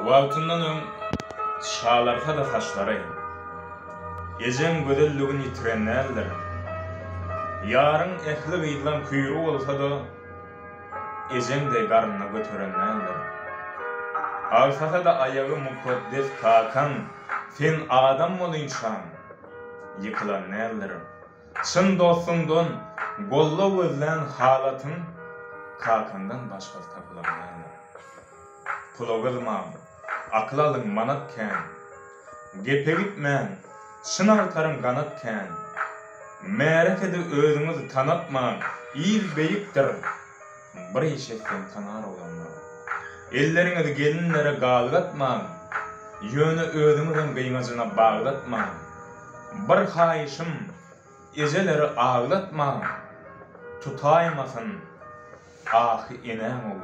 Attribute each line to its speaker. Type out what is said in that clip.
Speaker 1: Wagtyndan öň çalarsa-da saçlary, Ejeň gözelligin ýitiren däldir. Ýaryň ähli gyzlaň hüýri bolsa-da, Ejeň deý garnynda göteren däldir. Agsasa-da aýagy mukaddes kakaň, Sen adam bolynçaň, ýykylan däldir. Çyn dostuňdan goldaw gözlän halatyň kakaňdan başgasy tapylan däldir. Pula gyzmaň, akyl alyň manat kän. Gepe gitmäň, çyn agtaryň ganat kän. Märekede özüňizi tanatmaň, il beýikdir, bir iş etseň tanar oglanlar. Elleriňizi gelinlere galgatmaň, ýöne özüňizem gyňajyna baglatmaň. Bir haýyşym, ejeleri aglatmaň, tutaýmasyn ahy enäň ogly.